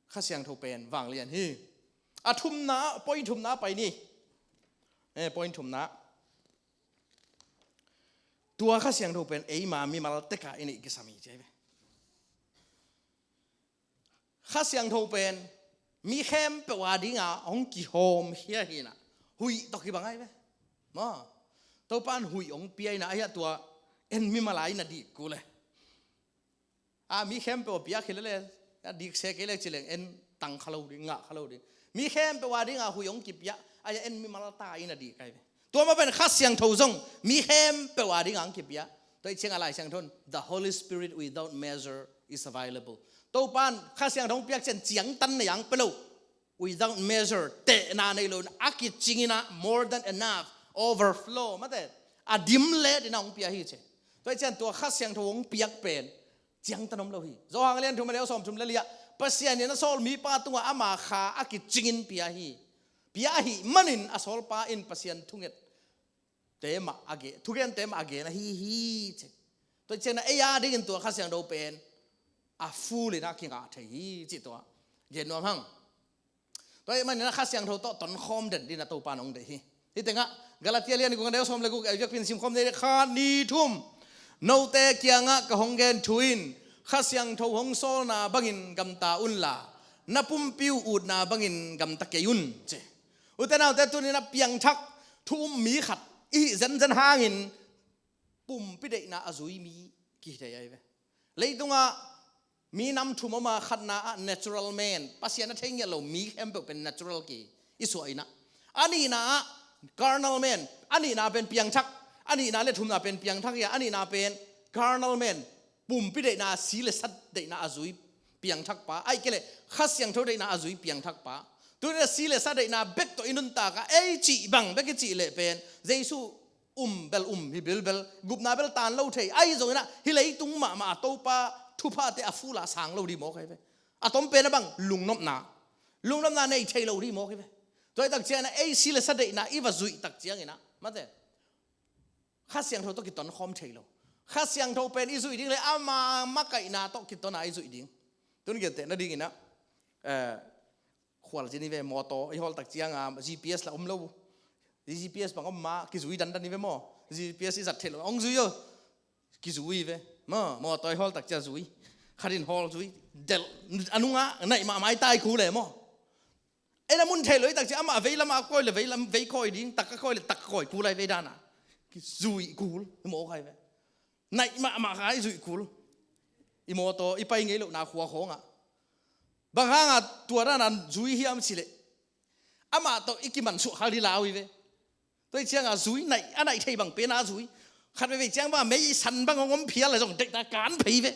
Kha Siangtho pen vanglian hi. A thumna, point thumna pai ni. Eh, point thumna. Tua Kha Siangtho pen eima mimal tek a i neih kisam hi ci ahi ve. Kha Siangtho pen mi khempeuh a dingin hong kihawmkhia hi-in ah, huih tawh kibang ahi ve. Maw? Topa in huih hong pia-in ah, ahi a, tua En mimal a in a dik kul e. A, mi khempeuh a piak hi lele, a dik se kei le ci leng en tang kha lo ding, ngah kha lo ding. Mi khempeuh a ding a hui hong kipia, a, en mimal ta in a dik ai ve. Tua mah pen Kha Siangtho zong mi khempeuh a ding a hong kipia. Tua i ciang a Lai Siangtho in, "The Holy Spirit without measure is available." Topa'n Kha Siangtho hong piak ciang ciangtan nei a hong pia lo. Without measure, tehna nei lo in a kicing in a, more than enough, overflow, mate, a dim let in a hong pia hi ci. Tua i ciang tua Kha Siangtho hong piak pen ciangtan om lo hi. Johan lian thum a neu sawm thum le li ah, Pasian in a sawl mipa tungah ama Kha a kicing in pia hi. Pia ahih manin a sawlpa in Pasian thunget te mah a gen, thugente mah a gen ahi hi ci. Tua i ciang a ei a dingin tua Kha Siangtho pen a full in a kingah thei hi ci tua. Gen nuam hang. Tua ahih manin a Kha Siangtho tawh tonkhawm den dingin a Topa in hong deih hi. Hih tengah Galatia lian nih guk a neu sawm le guk, a biakpi in simkhawm ni, khat, nih, thum. Note kiangah ka hong gen thu in Kha Siangtho hong sawlna bangin gamta unla, na pumpi uh utna bangin gamta kei un ci. Ute naute, tuni in a piangthak thu um mi khat i hih zenzen hangin pumpi deihna a zui mi kihi thei ahi ve. Leitungah minam thum om a, khatna ah natural man, Pasian a thei ngiat lo mi khempeuh pen natural ki i suah in a. A nihna ah carnal man, a nihna pen piangthak, a nihna le thumna pen piangthak hi a, a nihna pen carnal man, pumpi deihna, si le sa deihna a zui piangthakpa, ahih kei leh Kha Siangtho deihna a zui piangthakpa. Tuni in a si le sa deihna bek tawh i nuntak a, ei cih bang bek i cih leh pen Jesu um bel um hi bilbel, gupna bel taan lo thei. Ahi zongin a hih leitung mahmah a Topa thuphate a full a sang lo ding mawk ahi ve. A tom pen a bang, lungnopna. Lungnopna nei thei lo ding mawk ahi ve. Tua i tak ciangin a ei si le sa deihna i va zuih tak ciangin a, mate, Kha Siangtho tawh kitonkhawm thei lo. Kha Siangtho pen i zuih ding le ama makaihna tawh kiton a i zuih ding. Tun gentehna dingin a, eh, khualzin hi ve, mawtaw i hawl tak ciang a G P S lah om lo. G P S bang om mah kizui dandan hi ve maw. G P S i zat theih lo, hong zui aw. Kizui hi ve. Maw, mawtaw i hawl tak ciang zui. Khat in hawl zui. Delh, a nungah naih mahmah i tai kul e maw. Ei na mun theih lo i tak ciang amah vei lamah a kawi le vei lam, vei kawi ding, tak a kawi le tak kawi kul ai vei dan a. Kizui kul, i mawk ai ve. Naih mahmah kha i zuih kul. I mawtaw i pai ngei lohna khua khawngah. Bang hangah tua dan a zui hiam cih leh amah tawh i kimansuah khal ding lau hi ve. Tua i ciangah zui, naih, a naih thei bang pen a zui. Khat veivei ciang bang a meisan bang hong om phial le zong deihta kan phei ve.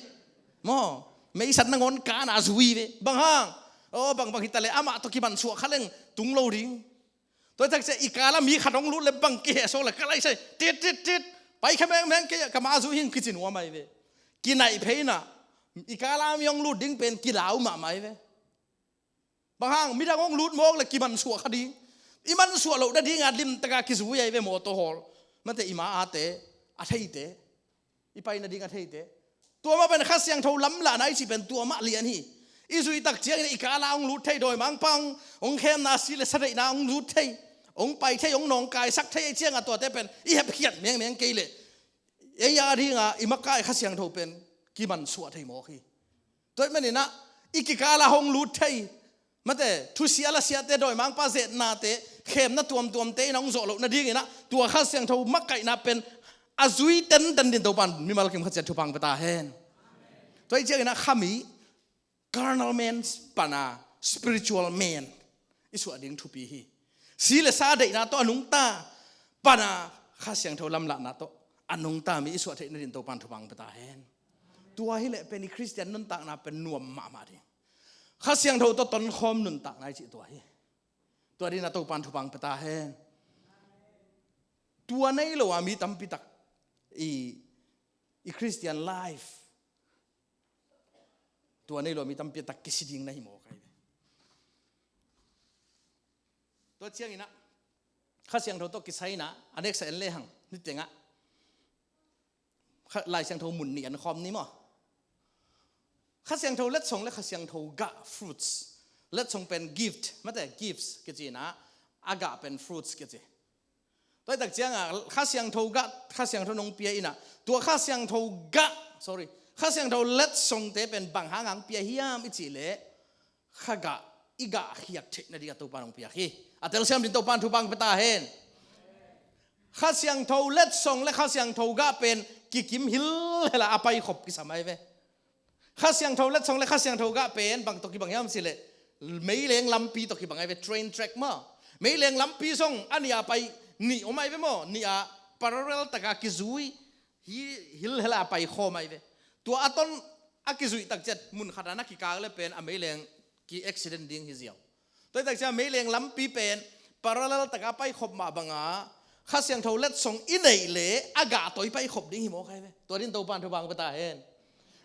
Maw, meisan nangawn kan a zui ve. Bang hang? Aw, bangbang hi ta leh amah tawh kimansuah kha leng tung lo ding. Tua i tak ciang i kal a mi khat hong lut le bang kihehsuak le ka laisai tit tit tit, pai kha mengmeng kei ah, ka ma zui hing kici nuam ahi ve. Kinaih phei in a, i kal a mi hong lut ding pen kilau mahmah ahi ve. Bang hang, midang hong lut mawk le kimansuah kha ding. I mansuah loh nading a limtak a kizui ahi ve, mawtaw hawl. Mate, i ma a te, a theite. I pai nading a theite. Tua mah pen Kha Siangtho lamlahna i cih pen tua mah lian hi. I zuih tak ciangin i kal a hong lut thei, dawimangpa hong, hong khemna, si le sa deihna hong lut thei, hong pai thei, hong nawngkaisak thei, ahih ciangah tuate pen i hepkhiat mengmeng kei leh ei a ding a i makai Kha Siangtho pen kimansuah thei mawk hi. Tua ahih manin a i kikal a hong lut thei, mate, thusia lasiate, dawimangpa zetnate, khemna tuamtuamte in a hong zawh loh nadingin a tua Kha Siangtho makaihna pen a zui tenten dingin Topa'n mimal kim khat ciat thupha hong pia ta hen. Tua ahih ciangin a khami, carnal man pan a spiritual man i suah ding thupi hi. Si le sa deihna tawh a nungta pan a Kha Siangtho lamlahna tawh a nungta mi i suah theih nadingin Topa'n thupha hong pia ta hen. Tua hi leh pen i Khristian nuntakna pen nuam mahmah ding. Kha Siangtho tawh tonkhawm nuntakna i cih tua hi. Tua dingin a Topa'n thupha hong pia ta hen. Tua nei lo a mi tampi tak i, i Christian life, tua nei lo a mi tampi tak kisi ding na hi mawk ahi ve. Tua ciangin a Kha Siangtho tawh kisai in a, a next en lehang, niteng a Kha, Lai Siangtho mun nih en khawm ni maw. Kha Siangtho letsong le Kha Siangtho gah, fruits. Letsong pen gift, mate, gifts kici in a, a gah pen fruits kici. Tua i tak ciangah Kha Siangtho gah, Kha Siangtho hong pia in a, tua Kha Siangtho gah, sorry, Kha Siangtho letsongte pen bang hang hong pia hiam i cih leh, kha gah, i gah khiat theih nading a Topa'n hong piak hi. A telsiam dingin Topa'n thupha hong pia ta hen. Kha Siangtho letsong le Kha Siangtho gah pen kikim hilhel a a paikhop kisam ahi ve. Kha Siangtho letsong le Kha Siangtho gah pen bang tawh kibang hiam cih leh meileng lampi tawh kibang ahi ve, train track maw. Meileng lampi zong a nih a pai nih om ahi ve maw, nih a parallel taka kizui hi hilhel a a paikhawm ahi ve. Tua a ton a kizuih tak ciang mun khat a na kikang le pen a meileng ki accident ding hi ziau. Tua hi tak ciang meileng lampi pen parallel taka paikhop mah banga Kha Siangtho letsong i neih leh a gah tawh i paikhop ding hi mawk ahi ve. Tua ding Topa'n thupha hong pia ta hen.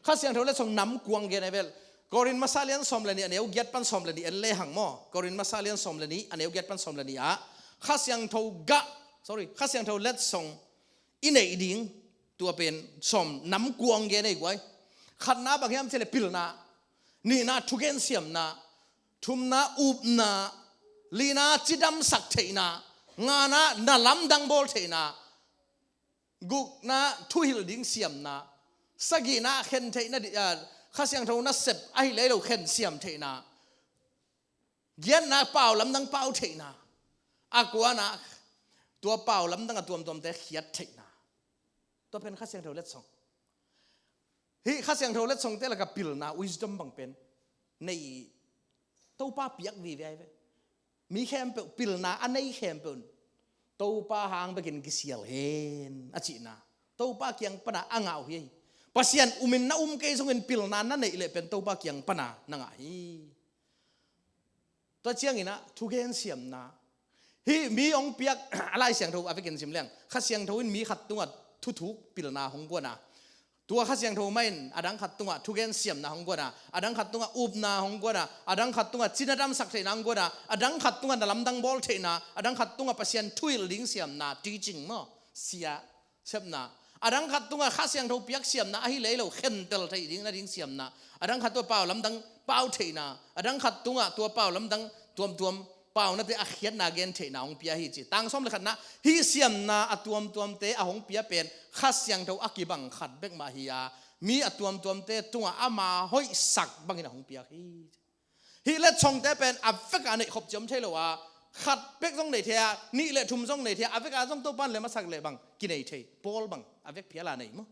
Kha Siangtho letsong nam kua hong gen ahi ve. Korin masa lian sawm le nih a neu giat pan sawm le nih en lehang maw. Korin masa lian sawm le nih a neu giat pan sawm le nih ah Kha Siangtho gah, sorry, Kha Siangtho letsong i neih ding, tua pen sawm nam kua hong gen ahi guai. Khatna bang hiam cih leh pilna, nihna thugen siamna, thumna upna, lina cidamsak theihna, ngana na lamdang bawl theihna, gukna thuhilh ding siamna, sagihna khen theihna di-, ah, Kha Siangtho nasep ahi leh lo khen siam theihna, giatna pau lamdang pau theihna, a kuana tua pau lamdang a tuamtuamte khiat theihna. Tua pen Kha Siangtho letsong. Hih Kha Siangtho letsongte laka pilna, wisdom bang pen nei, Topa piak vive ahi ve. Mi khempeuh pilna a nei khempeuh in Topa hang bekin kisial hen a cihna, Topa kiang pana a ngah uh hi. Pasian umin na um kei zongin pilna na neih leh pen Topa kiang pana na ngah hi. Tua ciangin ah thugen siamna. Hih mi hong piak a Lai Siangtho a vekin sim leng, Kha Siangtho in mi khat tungah thuthuk pilna hong guan a, tua Kha Siangtho mah in a dang khat tungah thugen siamna hong guan a, a dang khat tungah upna hong guan a, a dang khat tungah cina damsak theihna hong guan a, a dang khat tungah na lamdang bawl theihna, a dang khat tungah Pasian thuhilh ding siamna, teaching maw, sia sepna. A dang khat tungah Kha Siangtho piak siamna ahi leh lo khentel theih ding nading siamna. A dang khat tungah pau lamdang pau theihna. A dang khat tungah tua pau lamdang tuamtuam paunate a khiatna gen theihna hong pia hi ci. Tang sawm le khatna, hih siamna a tuamtuamte a hong pia pen Kha Siangtho a kibang khat bek mah hi a, mi a tuamtuamte tungah ama hoihsak bangin a hong piak hi. Hih letsongte pen a veka neih khop ciam thei lo a, khat bek zong nei thei a, nih le thum zong nei thei a, a veka zong Topa'n lem a sak leh bang kinei thei, Paul bang a vek phial a nei maw.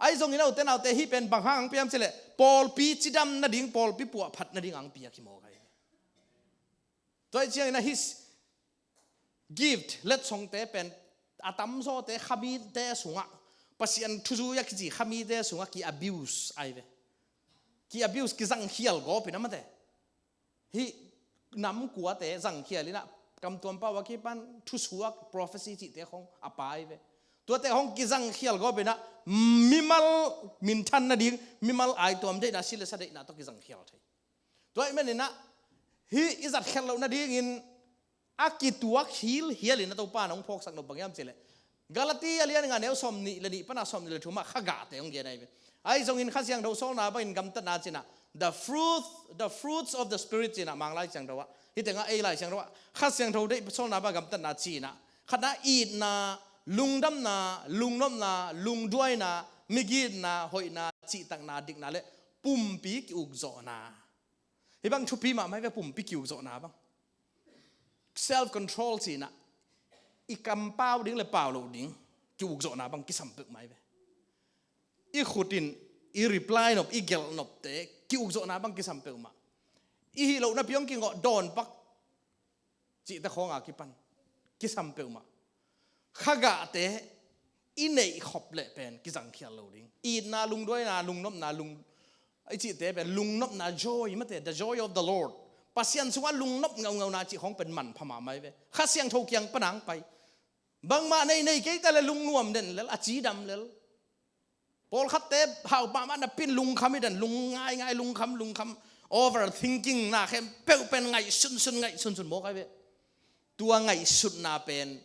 Ahi zongin a ute naute, hih pen bang hang hong piam cih leh pawlpi cidam nading, pawlpi puahphat nading hang piak hi mawk ahi. Tua hi ciangin a hih gift letsongte pen a tamzawte khamite sungah, Pasian thuzui a kici khamite sungah ki-abuse ahi ve. Ki-abuse, kizangkhial gawpin a mate. Hih nam kuate zangkhial in a, kamtuam pau a kipan thusuak, prophecy cihte khong a pai ve. Tuate khong kizangkhial gawpin a, mimal minthan nading, mimal aituam deihna, si le sa deihna tawh kizangkhial thei. Tua ahih manin a, hih i zatkhial loh nadingin a kituak hilhial in a Topa in hong phawksak nop bang hiam cih leh, Galati a lian nga neu sawm nih le nih pana sawm nih le thum ah kha gahte hong gen ahi ve. Ahi zongin Kha Siangtho sawlna bangin gamtatna ci-in a, the fruit, the fruits of the Spirit ci-in a, Mang Lai Siangtho ah. Hih tengah ei Lai Siangtho ah Kha Siangtho deih sawlna bang gamtatna ci-in a, khatna itna, lungdamna, lungnopna, lungduaina, migitna, hoihna, cihtakna, dikna le pumpi ki-ukzawhna. Hih bang thupi mahmah hi ve, pumpi ki-ukzawhna bang. Self control ci-in a, i kam pau ding le pau loh ding ki-ukzawhna bang kisam peuhmah hi ve. I khut in i reply nop, i gelh nopte ki-ukzawhna bang kisam peuhmah. I hih lohna piong kingawh dawnpak cihte khawng a kipan kisam peuhmah. Kha gahte i neih khop leh pen kizangkhial lo ding. Itna, lungduaina, lungnopna, lung, i cihte pen lungnopna, joy mate, the joy of the Lord. Pasian sungah lungnop ngaungauna cih khawng pen manpha mahmah hi ve. Kha Siangtho kiang pan hong pai. Bangmah nei nei kei ta leh lungnuam den lel, a cidam lel. Pawlkhatte hau mahmah napi-in lungkham hi den, lung ngaingai, lungkham, lungkham, overthinking na khempeuh pen ngaihsunsun, ngaihsunsun mawk ahi ve. Tua ngaihsutna pen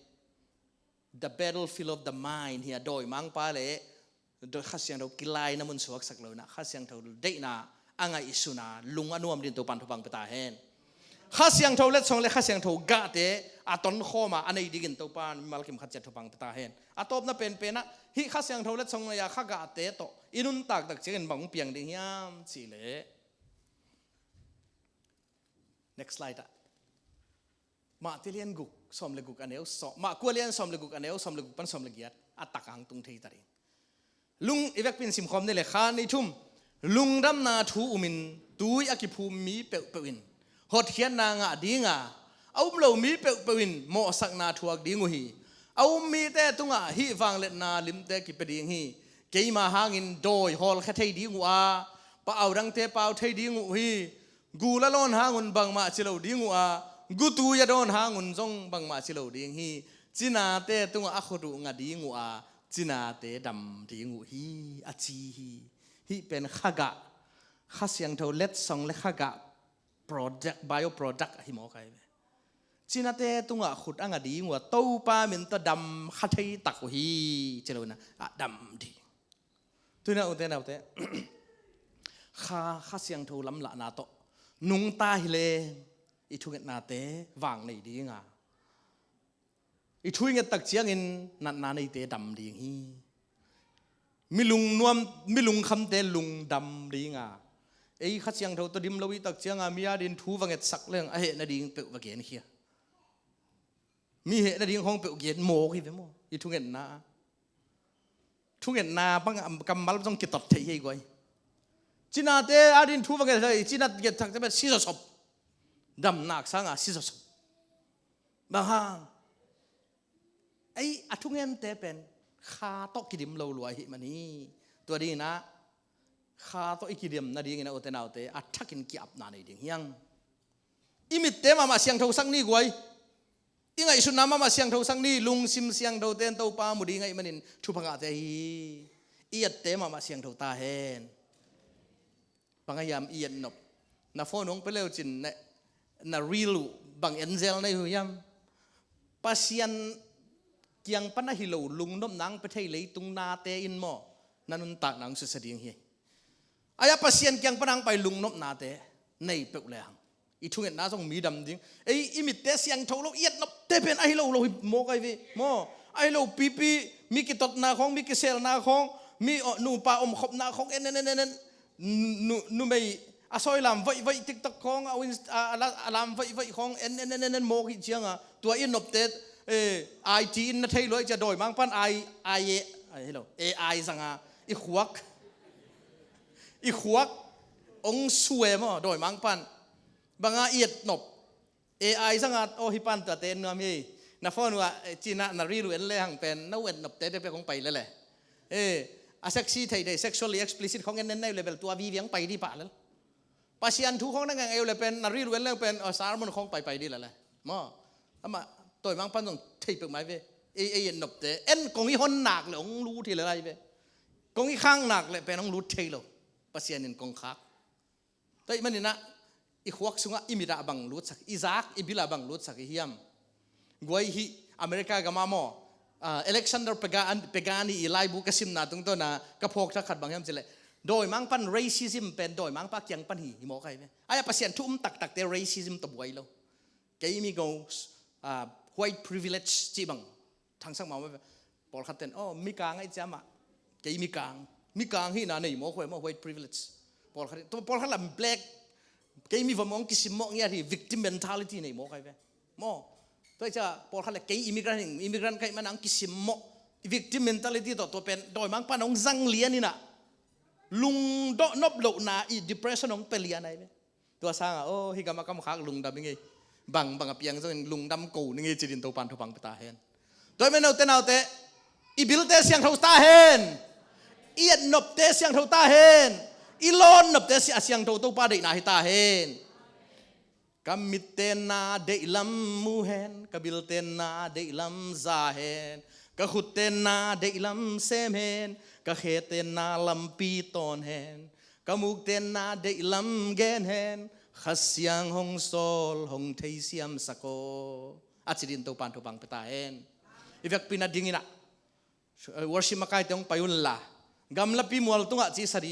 the battlefield of the mind hi a, dawimangpa le Kha Siangtho kilaina mun suaksak lo-in a, Kha Siangtho deihna a ngaihsun a, lung a nuam dingin Topa'n thupha hong pia ta hen. Kha Siangtho letsong le Kha Siangtho gahte a tonkhawm a, a nei dingin Topa'n mimal kim khat ciat thupha hong pia ta hen. A tawpna penpen ah, hih Kha Siangtho letsong nei a kha gahte tawh i nuntak tak ciangin bang hong piang ding hiam cih leh, next slide ah. Mate lian guk, sawm le guk a neu sawm, Marku a lian sawm le guk a neu sawm le guk pan sawm le giat. a tak hang tung thei ta ding. Lung, i vekpi in simkhawm ni le, kha ni thum. Lungdamna thu umin tui a kiphum mi peuhpeuh in hotkhiatna ngah dinga, a um lo mi peuhpeuh in mawhsakna thuak ding uh hi. A um mite tungah hih vangliatna limte kipia ding hi. Keima hangin dawi hawlkhia thei ding uh a, pa-au dangte pau thei ding uh hi. Gul a lawn hangun bangmah ci lo ding uh a, gutui a dawn hangun zong bangmah ci lo ding hi. Cinate tungah a khut uh nga ding uh a, cinate dam ding uh hi, a ci hi. Hih pen khagah, Kha Siangtho letsong le khagah product, by-product ahi mawk ahi ve. Cinate tungah khut a nga ding uh a, Topa min tawh dam kha thei tak uh hi, ci lo in a dam ding. Tuina ute naute, kha, Kha Siangtho lamlahna tawh nungta hi leng i thungetnate vang nei dinga, i thu i nget tak ciangin natna neite dam ding hi. Mi lungnuam, mi lungkhamte lungdam dinga, ei Kha Siangtho tawh dim lo i tak cianga mi adin thu va ngetsak leng a heh nading peuh va genkhia. Mi heh nading khawng peuh gen mawk hi ve maw? I thungetna, thungetna bang kammal zong kitot thei hi ei guai. Cinate adin thu va ngetsak, cinat ngetsak te pen si zawsop. Damnak sanga si zawsop. Bang hang? Ei, a thungente pen kha tawh kidim lo lua hi man hi. Tua dingin a, kha tawh i kidim nadingin a ute naute, a thakin ki-apna nei ding hi hang. I mitte mahmah siangthosak ni guai. I ngaihsutna mahmah siangthosak ni, lungsim siangthote in Topa mu ding ahih manin thupha ngahte ahi hi. I ette mahmah siangtho ta hen. Bang a hiam i etnop? Na phone hong pia leu cin na, na reel uh bang enzel na hi uh hiam? Pasian kiang pan ahi lo lungnopna hong pia thei leitung nate in maw, na nuntakna hong susia ding hi. Ahi a Pasian kiang pan hong pai lungnopnate nei peuh le hang, i thungetna zong mi dam ding. Ei, i mitte siangtho lo, i etnopte pen ahi lo lo hi mawk ahi ve maw? Ahi lo pipi, mi kitotna khawng, mi kiselna khawng, mi, aw, nupa omkhopna khawng en en en en en. Nu, numei a sawi lam voih voih TikTok khawng, a, a, a lam voih voih khawng en en en en en mawk hi cianga, tua i etnopte, eh, I T in na thei lua hi cia, dawimangpan ai, ai, eh, ai, hello, A I zanga i khuak, i khuak hong sue maw, dawimangpan. Banga i etnop A I zanga, aw, hi pan tuate en nuam hi. Na phone uh ah, eh, cina na reel uh en le hang pen, no etnopte pekpek hong pai lele. Eh, a sexy theithei, sexually explicit khawng en en na hi uh le bel tua vivi hong pai di pah lel. Pasian thu khawng na ngah ngei uh le pen, na reel uh en le pen, aw, sermon khawng paipai di lele. Maw, amah dawimangpan zong thei peuhmah hi ve. Ei, ei etnopte en kong i hon nak le hong lut hi lel ahi ve. Kong i khak nak le pen hong lut thei lo. Pasian in kong khak. Tua ahih manin ah, i khuak sungah i mit ah bang lutsak, i zak, i bil ah bang lutsak i hiam? Guai, hih America gamah maw, ah, Alexander Pega-, Pegani i laibu ka simna tungtawna ka phawk thak khat bang hiam cileh, dawimangpan racism pen dawimangpa kiang pan hi, hi mawk ahi ve. Ahi a Pasian thu um taktakte racism tawh buai lo. Kei mi go, ah, white privilege cih bang thangsak mahmah ve. Pawlkhat ten, aw, mikang ahi ciamah, kei mikang, mikang hihna nei mawk uh e maw, white privilege. Pawlkhat, tua pawlkhat lam black, kei mi vom hong kisimmawh ngiat hi, victim mentality nei mawk ahi ve maw. Tua hi cia pawlkhat le kei immigrant hi, immigrant ka hih mana hong kisimmawh, victim mentality tawh tua pen dawimangpan hong zang lian inah, lungdawh nop lohna i depression hong pia lian ahi ve. Tua sangah, aw, hih gamah kam khak lungdam i ngei. Bangbang a piang zongin lungdam ko ni ngei ci din Topan thupha pia ta hen. Tua ahih manin ute naute, i bilte siangtho ta hen. I etnopte siangtho ta hen. I lawnnopte si-, a siangtho Topa deihna hi ta hen. Ka mitte na deihlam mu hen, ka bilte na deihlam za hen, ka khutte na deihlam sem hen, ka khete na lampi tawn hen, ka mukte na deihlam gen hen, Kha Siang hong sawl hong theisiam sak aw, a ci din Topan thupha pia ta hen. I vekpi na ding inah, eh, worship makaite hong pai unla, gamlapi mual tungah ci sa di.